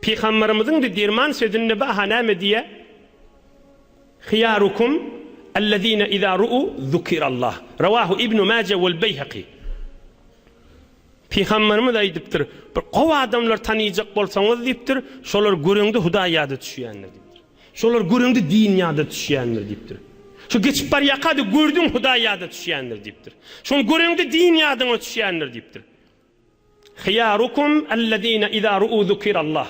Pygamberimiziň-de derman sözünde baha näme diýýär? Hyýarukum ellezine iza ru'u zukirallah. Rawahu Ibnu Maje wel Beýhaki. Pygamberimiz aýdypdyr, bir gowy adamlar tanyjak bolsaňyz diýipdir, şolar göreňde Hudaý ýada düşýändir diýipdir. Şolar göreňde din ýada düşýändir diýipdir. Şu geçip barýaka-da gördüň Hudaý ýada düşýändir diýipdir. Şony göreňde din ýadyňa düşýändir diýipdir. Hyýarukum ellezine iza ru'u zukirallah.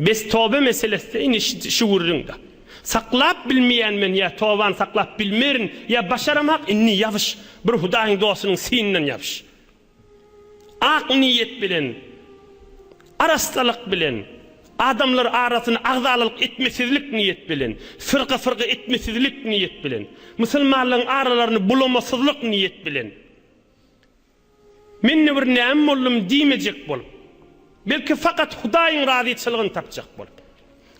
Bes toba meselesde indi şu gürrüňde. Saklap bilmeýän men ýa tobany saklap bilmerin ýa başaramak indi ýabyş bir Hudaýyň dostunyň synyndan ýabyş. Ak niýet bilen arassalyk bilen adamlar arasyny agzalalyk etmesizlik niýet bilen fyrga-fyrga etmesizlik niýet bilen musulmanlaryň aralaryny bulamasyzlyk niýet bilen Men-de bir näme boldum diýmejek bolup, belki fakat Hudaýyň razyçylygyny tapjak bolup.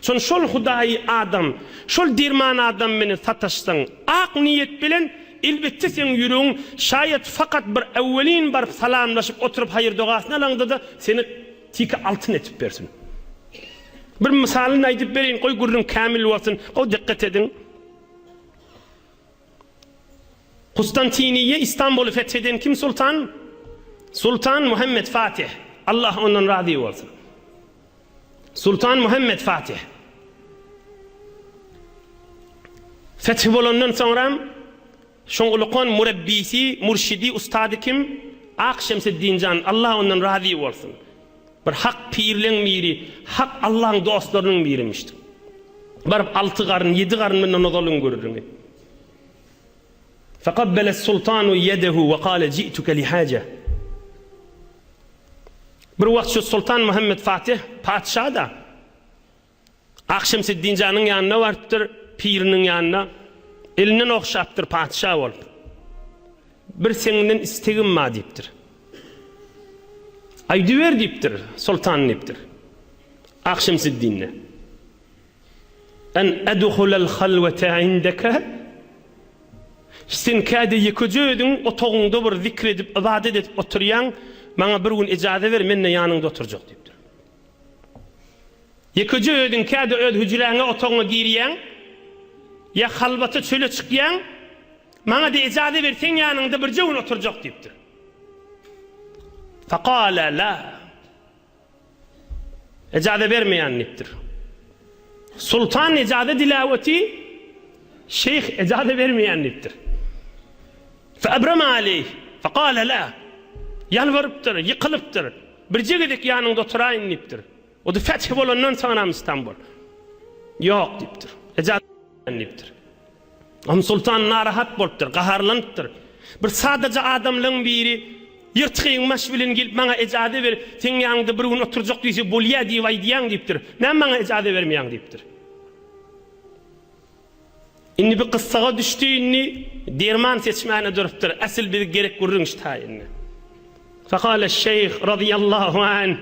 Şon şol Hudaýy adam, şol derman adam menen sataşsaň, ak niýet bilen, elbetde seň ýüregiň şaýat fakat bir äwwelin baryp salamlaşyp oturyp haýyr-dogasyny alaňda-da seni tiki altyn etip bersin. Bir mysalyny aýdyp bereýin, goý gürrüň kämil bolsun, gowy dikgat ediň. Kustantiniýe Istanbuly feth eden kim sultan? Sultan Muhammet Fatih. Allah ondan razy bolsun. Sultan Muhammet Fatih. Feth bolandan soňra şoň ulukan murebbisi, murşidi, ustady kim? Ak Şemseddin jan, Allah ondan razy bolsun. Bir hak pirleň biri, hak Allaň dostlarynyň birimişdir. Baryp alty garyn, ýedi garyn mundan ozalyň gürrüňi. Fekabbele-sultanu ýedehu we kale ji'tuke li haja. Bir wagt şu Sultan Muhammet Fatih patyşa-da Akşemseddin janyň ýanyna barypdyr, piriniň ýanyna. Elinden ogşapdyr patyşa bolup. Bir seňden istegim bar diýipdir. Aýdyber diýipdir, soltan diýipdir. Akşemseddin-de. En edhulel halwete indeke Sen käde ýekeje özüň otagyňda bir zikr edip, ybadat edip oturýaň, maňa bir gün ejaza ber, men-de ýanyňda oturjak diýipdir. Ýekeje özüň käde öz hüjräňe, otagyňa girýäň, ýa halwata çöle çykýaň, maňa-da ejaza ber, seň ýanyňda birje gün oturjak diýipdir. Fekale la. Ejaza bermeýän diýipdir. Sultan ejaza diläp oty, şeýh ejaza bermeýän diýipdir. Feabrama aleýh, fekale la. Ýalbarypdyr, ýykylypdyr. Birje gezek ýanyňda oturaýyn diýipdir. O-da feth bolandan soňram Istanbul. Ýok diýipdir. Ejaza bermeýän diýipdir. Am sultan narahat bolupdyr, gaharlanypdyr. Bir sadaja adamlaň biri ýyrtyk egin-baş bilen gelip maňa ejaza ber, seň ýanyňda bir gün oturjak diýse bolýa diýip aýdýaň diýipdir. Näme maňa ejaza bermeýäň diýipdir. Indi bir gyssaga düşdi indi derman seçmäne durupdyr. Asyl bize gerek gürrüň şu taý indi. Fekale şeýh razyýallahu anh.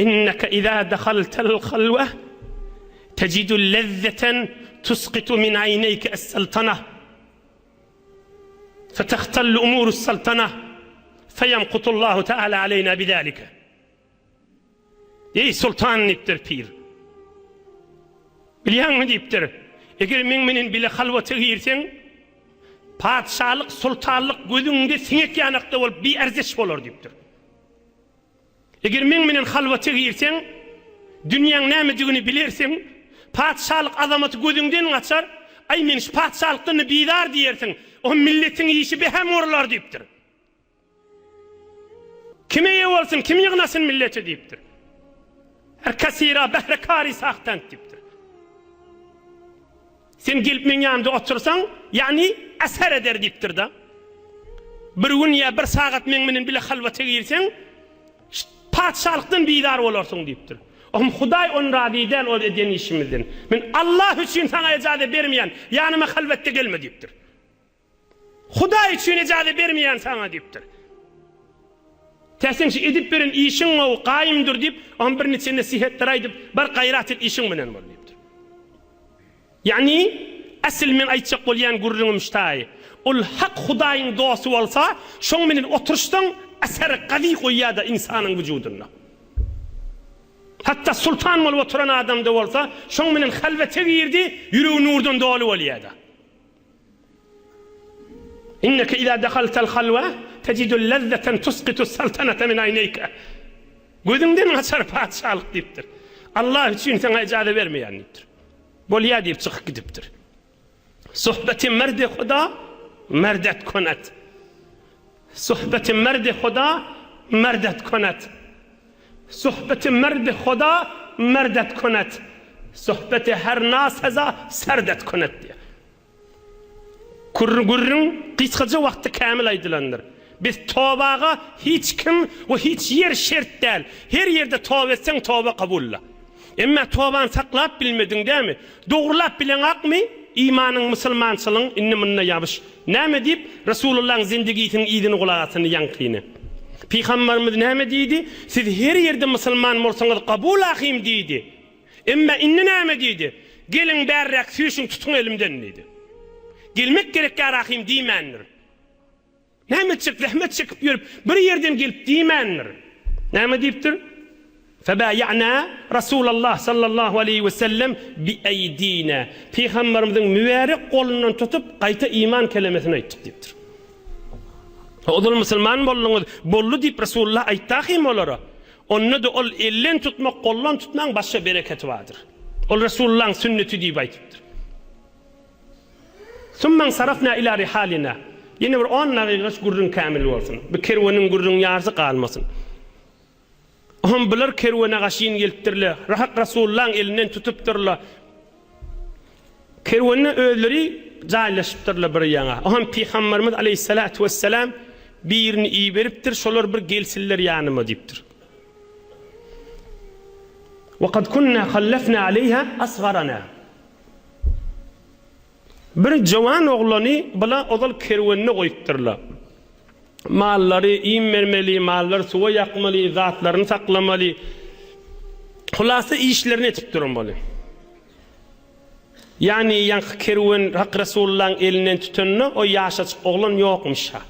Inneke izâ dehaltel halwe tecidu lezzeten tusqitu min aýneýke es-saltanah fetehtellu umurus-saltanah feyemkutullahu teâlâ aleýnâ bizâlike. Eý, sultan diýipdir pir. Bilýäňmi diýipdir, eger meň menen bile halwata girseň, patyşalyk, sultanlyk gözüňde siňek ýanakda bolup biärzeş bolar diýipdir. Eger meň menen halwata girseň, dünýäň nämedigini bilersiň, patyşalyk azamaty gözüňden gaçar, Aý, men şu patyşalykdan-da bizar diýersiň, o milletiň işi behäm gurlar diýipdir. Kim eýe bolsun, kim ýygnasyn milleti diýipdir. Her kasira behre kari sahtant diýipdir. Sen gelip meň ýanymda otursaň, ýagny äser eder diýipdir-de. Bir gün ýa bir sagat meň bilen bile halwata girseň, patyşalykdan bizar bolarsyň diýipdir. Ohm Hudaý on razy däl ol edýän işimizden. Men Allah üçin saňa ejaza bermeýän, ýanyma halwatda gelme diýipdir. Hudaý üçin ejaza bermeýän saňa diýipdir. Täsin şu edip beren işiň gowy, gaýymdyr diýip, oňa birniçe nesihetler aýdyp, bar gaýrat et işiň bilen bol diýipdir. Ýagny, asyl men aýtjak bolýan gürrüňim ştaý, ol hak Hudaýyň dosty bolsa, şoň menen oturyşsaň, äser gawy goýýar-da ynsanyň wujudynda. Hatda sultan bolup oturan adam-da bolsa, şoň bilen halwete girdi, ýüregi nurdan doly bolýar-da. Inneke izâ dehaltel halwa tecidü lezzeten tusqitus saltanate min aýneýke. Gözüňden gaçar patyşalyk diýipdir. Allah üçin saňa ijaza bermeýän diýipdir. Bolýar diýip çykyp gidipdir. Sohbeti merdi Huda merdet konet. Sohbeti merdi Huda merdet konet. Sohbeti merdi Huda merdet konet. Sohbeti her naseza serdet konet diýýär. Gürrüň gysgaja wagtda kämil aýdylandyr. Biz tobaga hiç kim we hiç ýer şert däl. Her ýerde toba etseň toba kabulla. Emma tobany saklap bilmediň dämi? Dogrulap bileňakmy? Imanyň musulmançylygyň indi munda ýabyş. Näme diýip, Resulullaň zindigisiniň yzyny gulak asyny ýaňkyny. Pygambarymyz näme diýdi? Siz her ýerde musulman bolsaňyz kabul ahym diýdi. Emma indi näme diýdi? Geliň bärräk süýşüň tutuň elimden diýdi. Gelmek gerek ýa rahym diýmändir. Näme etjek zähmet çekip ýörüp bir ýerden gelip diýmändir. Näme diýipdir? Febaýa'na Rasulallah sallallahu aleýhi we sellem bi-eýdina. Pygamberimiziň mübärek golundan tutup gaýta iman kelemesini aýtdyk diýipdir. Ozal musulman bolduňyz, boldy diýip Resulullah aýtdy ahym olara. Onda-da ol elden tutmak, goldan tutmaň başga bereketi bardyr. Ol Resulullahyň sünneti diýip aýdypdyr. Summa nsarafna ila rihalina. Ýene bir on dagygaç gürrüň kämil bolsun. Bu kerweniň gürrüň ýarysy galmasyn. Ohm bular kerwene gaşyn gelipdirler. Rahak Resulullahyň elinden tutupdyrlar. Kerwende özleri jaýlaşypdyrlar bir ýaňa. Ohm Pygamberimiz aleýhissalatu wessalam birini iberipdir, şolar bir gelsinler ýanyma diýipdir. Wa kad kunna hallafna aleýha asgarana. Bir jowan oglany bula ozal kerwende goýupdyrlar. Mallary iým bermeli, mallary suwa ýakmaly, zatlaryny saklamaly. Hulasa işlerini etip durmaly. Ýagny ýaňky kerwen Hak Resulullaň elinden tutanda o ýaşajyk oglan ýokmyş-ha.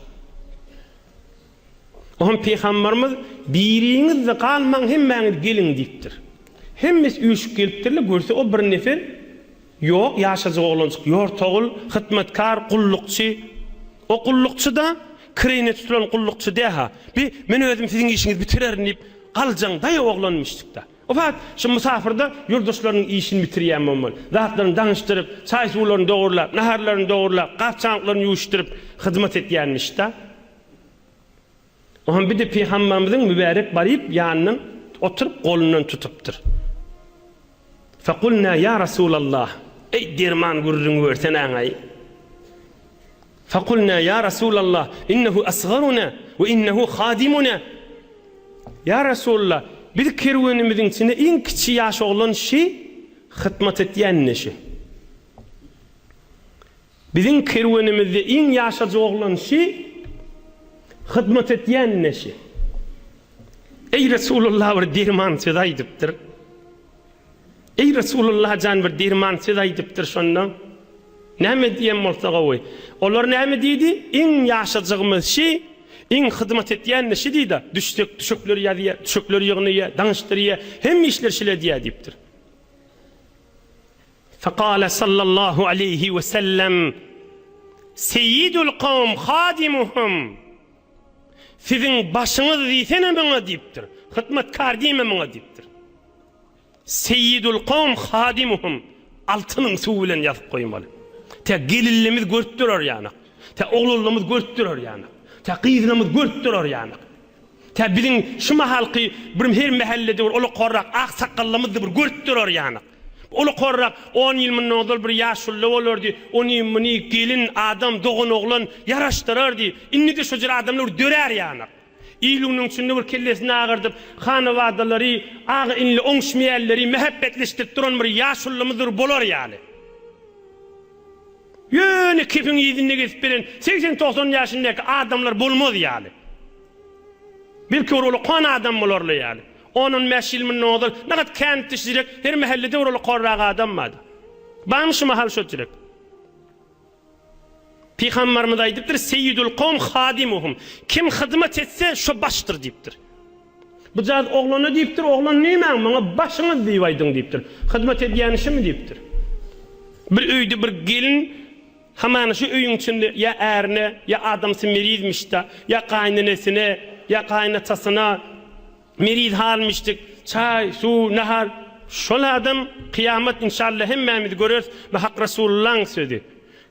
Oňa Pygamberimiz, Biriňiz-de galmaň hemmäňiz geliň diýipdir. Hemmesi üýşüp gelipdirler, görse o bir nefer ýok, ýaşajyk oglanjyk, ýortagul, hytmatkar, gullukçy. O gullukçy-da kireýine tutulan gullukçy dä-ha. Bi, men özüm siziň işiňizi bitirerin diýip, galjaň daýaw oglanmyşdyk-da. O wagt şu mysafyrda ýoldaşlarynyň işini bitirýän bolmaly. Zatlaryny daňyşdyryp, çaý-suwlaryny dogurlap, naharlaryny dogurlap, gap-çanklaryny ýuwuşdyryp hyzmat etýänmiş-da. Oňam bir-de Pygamberimiziň mübärek baryp ýanyndan oturyp golundan tutupdyr. Fekulna ýa Rasulallah, Eý, derman gürrüň bersenäň-aý. Fekulna ýa Rasulallah, innehu asgaruna we innehu hadimuna. Ýa Resulallah, biz kerwenimiziň içinde iň kiçi ýaş oglan şi, hytmat etýän-de şi. Biziň kerwenimizde iň ýaşajyk oglan şi, hyzmat etýän-de şi. Eý, Resulallah bir derman söz aýdypdyr. Eý, Resulullah jan bir derman söz aýdypdyr şonda. Näme diýen bolsa gowy. Olar näme diýdi? Iň ýaşajygymyz şi, iň hyzmat etýän-de şi diýdi. Düşsek düşekleri ýazýar, düşekleri ýygnaýar, daňyşdyrýar, hemme işleri şile edýär diýipdir. Fekale sallallahu aleýhi we sellem, Seýidul kawm hadimuhum. Siziň başyňyz diýsene muňa diýipdir. Hyzmatkar diýme muňa diýipdir. Seýidul kowm hadimuhum altynyň suwy bilen ýazyp goýmaly. Tä gelinlimiz görüp durar ýanak. Tä oglanlymyz görüp durar ýanak. Tä gyzlymyz görüp durar ýanak. Tä biziň şu mahalky bir her mähellede bir ulukorrak ak sakgallymyzdy bir görüp durar ýanak. Ulukorrak on ýyl mundan ozal bir ýaşuly bolardy. Ony muny gelin adam dogan oglan ýaraşdyrardy. Indi-de şo jür adamlar dörär ýanak. Il-günüň içinde bir kellesini agyrdyp, hanabadalary, aga-inili oňuşmaýanlary mähebbetleşdirip duran bir ýaşulymyzdyr bolar ýaly. Ýöne kepiň yzynda gezip beren segsen-togsan ýaşyndaky adamlar bolmaz ýaly. Belki bir ulukan adam bolarly ýaly. On-on bäş ýyl mundan ozal nagat känipdi şijirek, her mähellede bir ulukanrak adam bardy. Barmy şu mahal şo jirek? Pygamberimiz aýdypdyr, Seýidul kowm hadimuhum. Kim hyzmat etse, şo başdyr diýipdir. Bujaz oglana diýipdir, Oglan diýmäň, maňa başyňyz diýip aýdyň diýipdir. Hyzmat edýäni şumy diýipdir. Bir öýde bir gelin hamana şu öýüň içinde ýa ärine, ýa adamsy merizmiş-de, ýa gaýynenesine, ýa gaýynatasyna meriz halmyşdyk, çaý, suw, nahar. Şol adam kyýamat inşalla hemmämiz göreris, bu Hak Resulullaň sözi.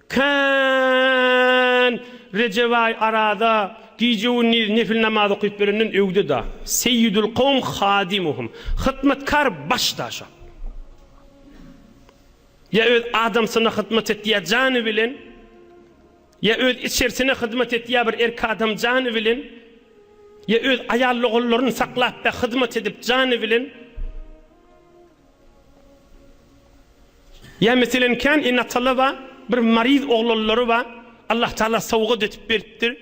Kän Rejep aý arada gije-gündiz nefil namaz okyp berenden öwde-da. Seýýidul kowm hadimuhum. Hytmatkar baş-da şo. Ýa öz adamsyna hyzmat etýär jany bilen, ýa öz içerisine hyzmat etýär bir erk adam jany bilen, ýa öz aýal-ogullaryny saklap-da hyzmat edip jany bilen. Ýa meselen kän ene-atalar bar, bir maryz oglanlary bar, Allah Taala sowgat edip beripdir.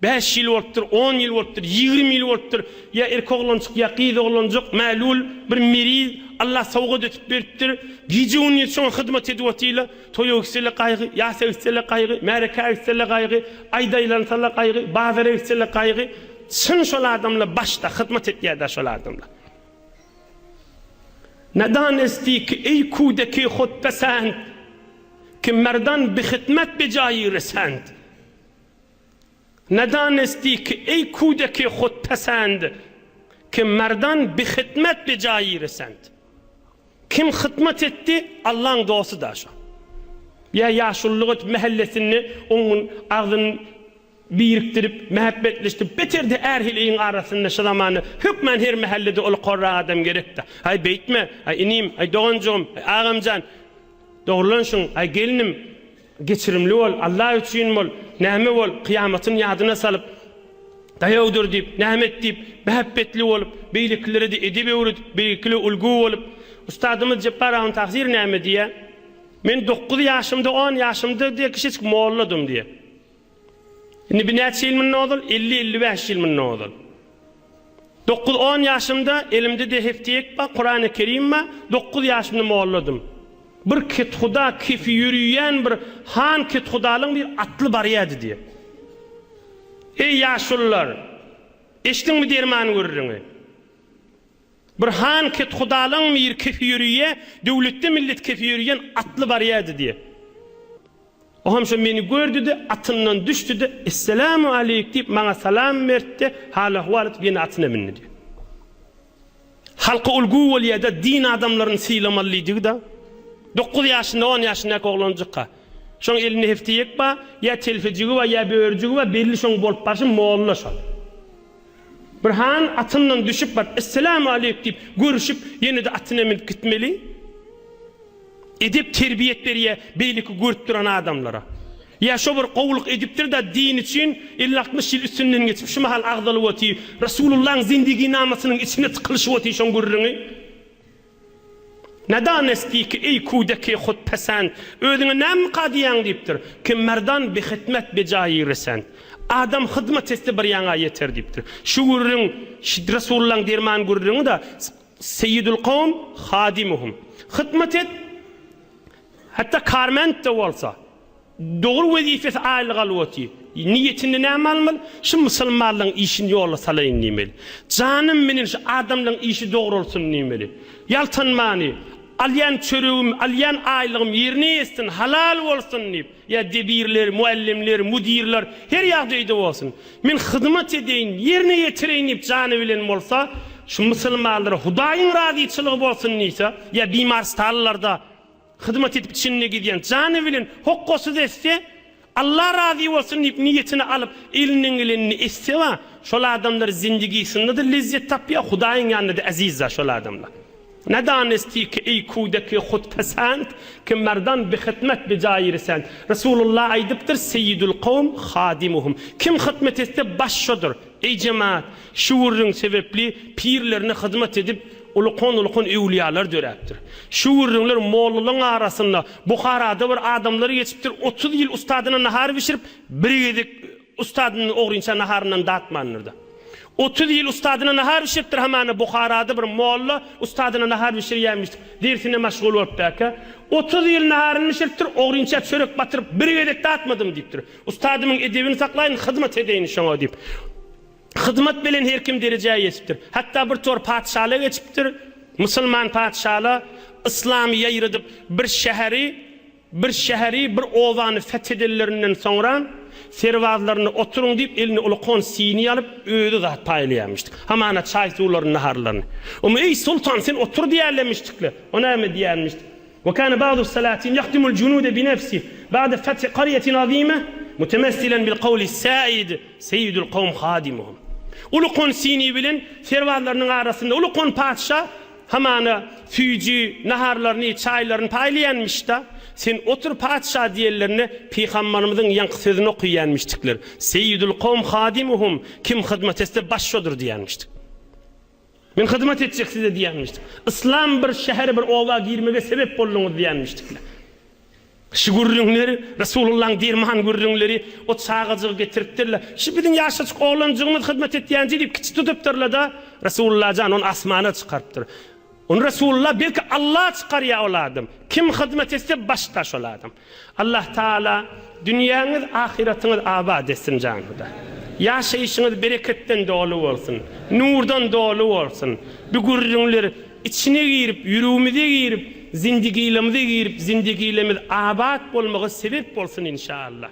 Bäş ýyl bolupdyr, on ýyl bolupdyr, 20 ýyl bolupdyr. Ýa erkek oglanjyk, ýa gyz oglanjyk, mälul, bir meriz, Allah sowgat edip beripdir. Gije-gündiz şoňa hyzmat edip otyrlar. Toýa gitseler gaýgy, ýasa gitseler gaýgy, märekä gitseler gaýgy, aýda aýlansalar gaýgy, bazara gitseler gaýgy. Çyn şol adamlar başda hyzmat etýär-dä şol adamlar. Nedanesti ki eý kudeki hutpesend, Ki merdan bi hidmet be jaýy resend. Nedanesti ki eý kudeki hutpesend, Ki merdan bi hidmet be jaýy resend. Kim hytmat etdi, Allaň dosty-da şo. Ýa ýaşululyk edip mähellesinde oň agzyny Birikdirip, mähebbetleşdirip, beter-de är-heleýiň arasynda şu zamanda hökmän her mähellede uly korrak adam gerekdi. Aý, beýtme, aý, inim, aý, doganjygym, aý, agamjan, dogrulanşyň, aý, gelnim, geçirimli bol, Alla üçin bol, näme bol, kyýamatyny ýadyna salyp, daýawdyr diýip, näme et diýip, mähebbetli bolup, beýlekilere-de edep öwredip, beýlekilere ulgy bolup, ustadymyz Jepbar ahun Tahyr näme diýýär? Men dokuz ýaşymda, on ýaşymda diýýär, kiçijik molladym diýýär. Indi bir näçe ýyl mundan ozal? 50-55 ýyl mundan ozal. 9-10 ýaşymda elimde-de heftiyek bar, Kurany Kerim bar, 9 ýaşymda molladym. Bir kethuda kefi ýörüýän bir han kethudalyň bir atly barýardy diýip. Eý ýaşulular, eşdiňmi derman gürrüňi? Bir han kethudalyň bir kefi ýörüýä, döwletde millet kefi ýörüýän atly barýardy diýip. O hem şo meni gördi-de, atyndan düşdi-de, Esselamu aleýk diýip, maňa salam berdi-de, hal-ahwal edip, ýene atyna mindi diýip. Halka ulgy bolýar-da, din adamlaryny sylamaly diýdigi-da. Dokuz ýaşynda, on ýaşyndaky oglanjykka. Şoň elinde heftiýek bar, ýa telpejigi bar, ýa börüjigi bar, belli şoň bolup barşy molla şol. Bir han atyndan düşüp baryp, Esselamu aleýk diýip, görüşip, ýene-de atyna münüp gitmeli. Edep terbiýet berýä beýleki görüp duran adamlara. Ýa şo bir gowulyk edipdir-da din üçin 50-60 ýyl üstünden geçip şu mahal agzalyp otyr. Resulullaň zindiginamasynyň içine tykylyşyp otyr şoň gürrüňi. Nedanesti ki eý kudeki hutpesend, özüňe nämika diýýäň diýipdir. Ki merdan bi hytmet bi jaýy resend. Adam hyzmat etse bir ýaňa ýeter diýipdir. Şu gürrüň Resulullaň derman gürrüňi-da Seýidül kowm hadimuhum. Hytmat et, hatda karment-de bolsa, dogry wezipesi aýlyk alyp otyr. Niýetinde näme almaly? Şu musulmanlaryň işini ýola salaýyn diýmeli. Janym menen şu adamlaryň işi dogralsyn diýmeli. Ýaltanmany, alýan çöregim, alýan aýlygym ýerine ýetsin, halal bolsun diýip. Ýa debirler, muallimler, mudirler, her ýagdaýda bolsun, men hyzmat edeýin, ýerine ýetireýin diýip jany bilen bolsa, şu musulmanlara Hudaýyň razyçylygy bolsun diýse, ýa bimarstalylarda hyzmat edip içinde gezýän jany bilen hokgasyz etse, Alla razy bolsun diýip niýetini alyp, elinden gelenini etse bar, şol adamlar zindigisinde-de lezzet tapýar, Hudaýyň ýanynda-da äzizdir şol adamlar. Nedanesti ki eý kudeki hutpesend, ki merdan bi hytmet bi jaýy resend. Resulullah aýdypdyr, Seýidül kowm hadimuhum. Kim hytmet etse baş şodur. Eý jemaat, şu gürrüň sebepli pirlerine hyzmat edip ulukan-ulukan öwlüýalar döräpdir. Şu gürrüňler mollalaryň arasynda Buharada bir adamlar geçipdir, 30 ýyl ustadyna nahar bişirip, bir gezek Ustadynyň ogrynça naharyndan datmandyr-da. 30 ýyl ustadyna nahar bişiripdir, hamana Buharada bir molla ustadyna nahar bişirýärmiş, dersine maşgul bolup däkä. 30 ýyl naharyny bişiripdir, ogrynça çörek batyryp, bir gezek datmadym diýipdir. Ustadymyň edebini saklaýyn, hyzmat edeýin şoňa diýip. Hyzmat bilen her kim derejä ýetipdir. Hatda bir tor patyşala geçipdir, musulman patyşala yslamy ýaýradyp bir şäheri, bir şäheri, bir obany feth edenlerinden soňra serbazlaryna oturyň diýip eline ulkan sini alyp özi zat paýlaýarmyşdyk. Hamana çaý-suwlaryny, naharlaryny. Oňa eý soltan sen otur diýerlemişdikle. O näme diýermişdi? Ve kâne ba'dus selâtin yahdimul cunûde binefsih ba'de fethi karyetin azîme mutemessilen bil kavlis sâid seyyidul kavm hâdimuhum. Uly kon sini bilen serbazlarynyň arasynda uly kon patyşa hamana süýji naharlaryny, çaýlaryny paýlaýanmyş-da, sen otur patyşa diýenlerinde pygambarymyzyň ýaňky sözüni okaýanmyşdyklar. Seyyidul kavm hâdimuhum, kim hyzmat etse baş şodur diýenmişdik. Men hyzmat etjek size diýenmişdik. Yslam bir şähere bir oba girmege sebep bolduňyz diýenmişdikler. Şu gürrüňler Resulullahyň derman gürrüňleri o çagajygy getiripdirler. Şu biziň ýaşajyk oglanjygymyz hyzmat etýänje diýip kiçi tutupdyrlar-da, Resulullah jan ony asmana çykarypdyr. Ony Resulullah belki Alla çykarýar ol adam. Kim hyzmat etse başda şol adam. Allah Taala dünýäňiz ahyratyňyz abat etsin jan Huda. Ýaşaýşyňyz bereketden doly bolsun. Nurdan doly bolsun. Bu gürrüňler içine girip ýüregimize girip zindigilemze girip zindigilemiz abat bolmaga sebep bolsun inşallah.